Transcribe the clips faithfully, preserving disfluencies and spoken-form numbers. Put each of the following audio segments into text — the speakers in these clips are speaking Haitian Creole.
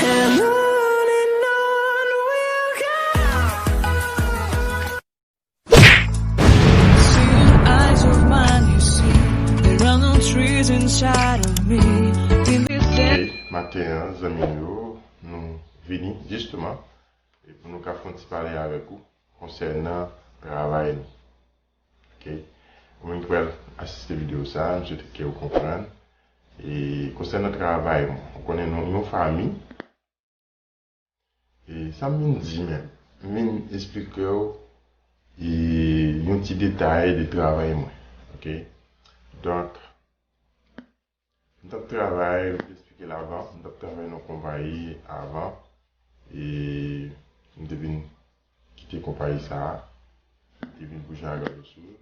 And on and on we'll go. See the eyes of mine, you see. There are no trees inside of me. In this Ok, maten an, zanmi m yo, nou vini, jisteman, e pou nou ka fè yon ti pale avèk ou konsènan travay nou. Ok? Ou menm ki pral asiste videyo sa a, m swete ke ou konprann. E konsènan travay mwen, ou konnen nou yon fanmi. E sa m vin di menm, m vin esplike w e yon ti detay de travay mwen. Ok? Donk, m t ap travay, m te esplike l avan, m t ap travay nan konpayi avan. E m te vin kite konpayi sa a. M te vin pou Jean Agalo Soul.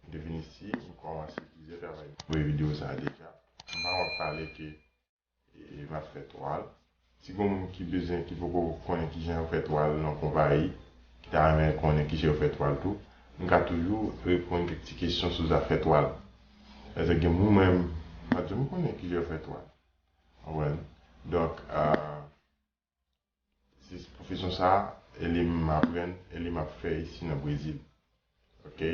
M te vin isi, m kòmanse plizyè travay. Voye videyo sa a deja. M pa wè pale ke e, m ap fè twal. Si gen moun ki bezwen, ki poko konnen kijan yo fè twal nan konpayi, ki ta renmen konnen kijan yo fè twal tou, m ka toujou reponn kèk ti kesyon sou zafè twal. Paske gen moun menm, m pa di m konnen kijan yo fè twal. Ou konprann? Donk, ah, se pwofesyon sa a, e li m aprann, e li m ap fè isi nan Brezil. Ok?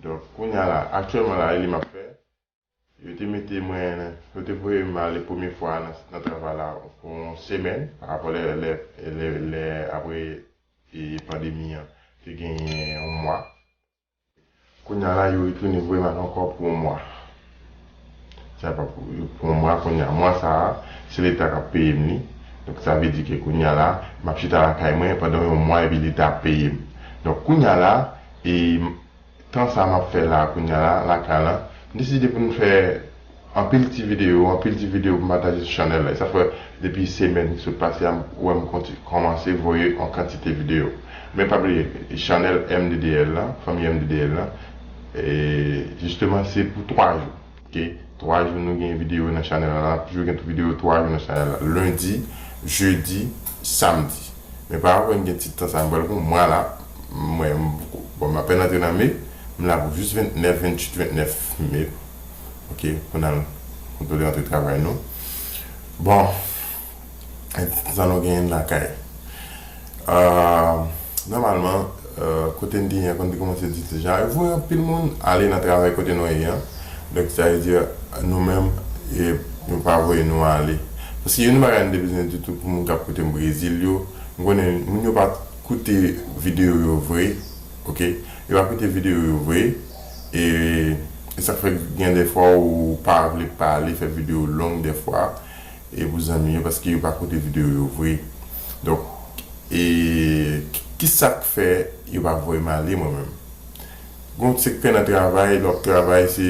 Donk, kounye a la, aktyèlman la, e li m ap fè. Yo te mete mwen, yo te voye m ale premye fwa nan, nan travay la pou yon semèn, pa rapò lè, lè, lè, lè apre e pandemi an, te genyen yon mwa. Kounye a la, yo retounen voye m ale ankò pou yon mwa. Sa pa pou, pou yon mwa kounye a. Mwa sa a, se Leta k ap peye m li. Donk, sa vle di ke kounye a la, m ap chita lakay mwen pandan yon mwa epi Leta ap peye m. Donk, kounye a la, e tan sa m ap fè la, kounye a la, lakay la, m deside pou m fè anpil ti videyo, anpil ti videyo pou m pataje sou chanèl la. E sa fè depi semèn ki sot pase a, m wè m konti-, kòmanse voye yon kantite videyo. Men pa bliye, chanèl M D D L la, fanmi M D D L la, e, jisteman, se pou twa jou. Ok? Twa jou nou gen videyo nan chanèl la. N ap toujou gen videyo twa jou nan chanèl la. Lendi, jedi, samdi. Men pa rapò n gen ti tan sa, m pral pou mwa la. Mwen, m, bon, m apèn antre nan me. M la pou jis vennèf, venntuit, vennèf me. Ok, pou n al kontwole antre travay nou. Bon, sa nou genyen lakay. Ah, nòmalman, ah, kote n te ye a, konn te kòmanse di deja, yo voye anpil moun ale nan travay kote nou ye an. Donk, sa vle di, nou menm, e, yo pa voye nou ale. Paske youn bagay n te bezwen ditou pou moun k ap koute m Brezil yo, m konnen moun yo pa koute videyo yo vre, ok? Yo pa koute videyo yo vre, e, e sa k fè gen de fwa ou pa vle pale, fè videyo long de fwa, e pou zanmi yo, paske yo pa koute videyo yo vre. Donk, e, ki, ki sa k fè yo pa voye m ale mwen menm? Gon sektè nan travay, lè w ap travay, se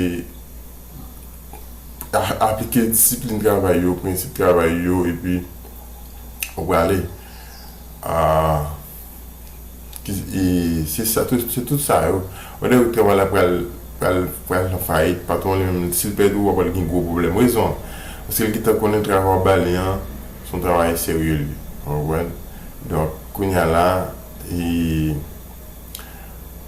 a-, aplike disiplin travay yo, prensip travay yo, epi ou prale. Ah, ki, e, se sa, tout, se tout sa yo. Wè lè travay la pral, pral, pral nan fayit, patwon li menm, si l pèdi w, w ap pral gen gwo pwoblèm. Rezon an, paske l gentan konnen travay w ap ba li an, se yon travay serye li ye. Ou konprann? Donk, kounye a la, e,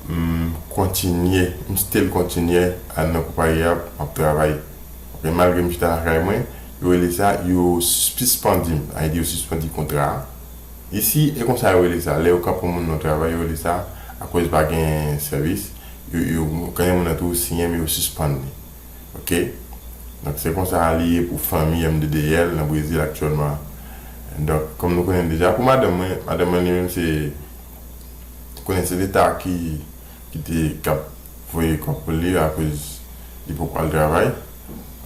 m kontinye, m still kontinye al nan konpayi a, m ap travay. Ok, malgre m chita lakay mwen, yo rele sa, yo sispann m, sa vle di yo sispann kontra a. Isi, e konsa yo rele sa. Lè yo kanpe yon moun nan travay, yo rele sa, akoz pa gen sèvis, yo, yo, kanyen moun nan tou siyen, men yo sispann li. Ok? Donk, se konsa li ye pou fanmi M D D L nan Brezil aktyèlman. Donk, kòm nou konnen deja, pou madanm mwen, madanm mwen li menm se, konnen se Leta ki, ki te, k ap voye kòb pou li akoz li poko al travay.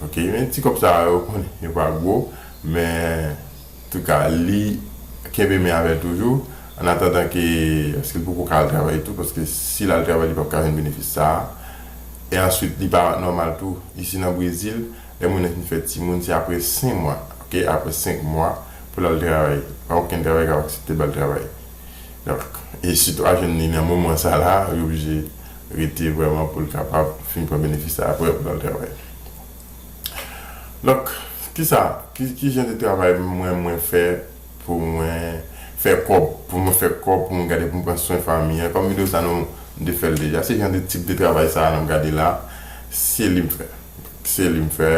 Ok, men ti kòb sa yo konnen, yo pa gwo, men antouka, li kenbe men avè l toujou, an atandan ke, paske l poko ka al travay tou, paske si l al travay, li p ap ka jwenn benefis sa a. E answit, li pa nòmal tou, isi nan Brezil, lè moun nan fin fè timoun, se apre senk mwa, ok, apre senk mwa, pou l al travay. Pa okenn travay k ap aksepte ba l travay. Donk, e si twa jèn li nan moman sa la, li oblije rete vrèman pou l kapab fin pran benefis sa apre pou l al travay. Donk, kisa, ki, ki jan de travay mwen, mwen fè pou mwen fè kòb, pou mwen fè kòb, pou mwen gade, pou mwen pran swen fanmi an? Kòm videyo sa nou, m te fè l deja, se jan de tip de travay sa a nou gade la, se li m fè. Se li m fè,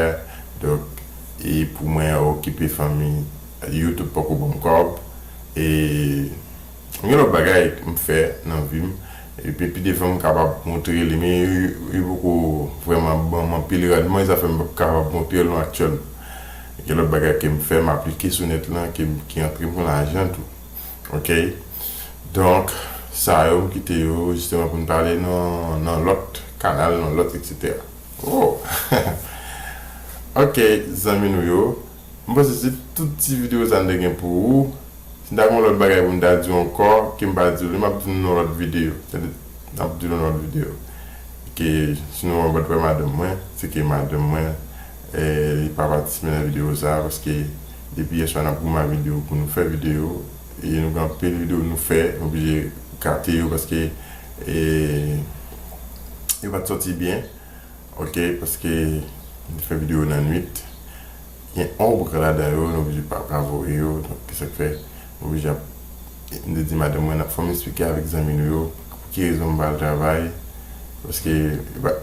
donk, e pou mwen okipe fanmi, YouTube poko ban m kòb. E m gen lòt bagay m fè nan vi m. Epi pi devan m kapab montre li, men li poko vrèman ban m anpil randman, sa fè m p ap kapab montre l nou aktyèlman. Gen lòt bagay ke m fè, m aplike sou nèt lan, ke m, ki antre m pran lajan tou. Ok? Donk, sa yo, m kite yo jisteman pou n pale nan, nan lòt kanal, nan lòt, etsetera. Oh! Ok, zanmi nou yo. M panse se tout ti videyo sa m te gen pou ou. Si m ta gen yon lòt bagay pou m ta di w ankò, ke m pa di w li, m ap di w nan yon lòt videyo. Sètadi, m ap di w nan yon lòt videyo. Ke si nou wè m pa t wè madanm mwen, se ke madanm mwen, eh, li pa patisipe nan videyo sa, paske depi yèswa n ap goumen videyo pou nou fè videyo, e nou gen anpil videyo nou fè, nou oblije kate yo, paske, eh, yo pa t sòti byen. Ok, paske m te fè videyo nan nwit. Gen onb ladan yo, nou oblije pa, pa voye yo. Donk, se sa k fè m oblije ap, m te di madanm mwen, n ap fò m eksplike avèk zanmi nou yo pou ki rezon m pa al travay. Paske, e pa,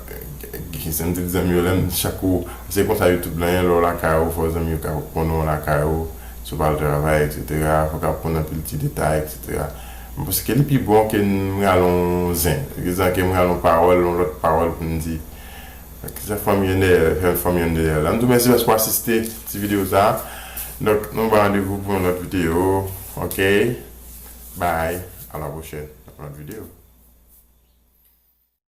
se m te di zanmi yo, lè m chak ou, se konsa YouTube lan ye, lè w lakay ou, fò zanmi yo ka konnen w lakay ou, si w pa al travay, etsetera. Fò w ka konn anpil ti detay, etsetera. Paske li pi bon ke m rale yon zen. Egzanp, ke m rale yon pawòl, yon lòt pawòl pou m di. Ki sa fanmi an dèyè, fè fanmi an dèyè la. M di w mèsi paske w asiste ti videyo sa. Donk, nou ba randevou pou yon lòt videyo. Ok? Bye. À la prochaine. Yon lòt videyo.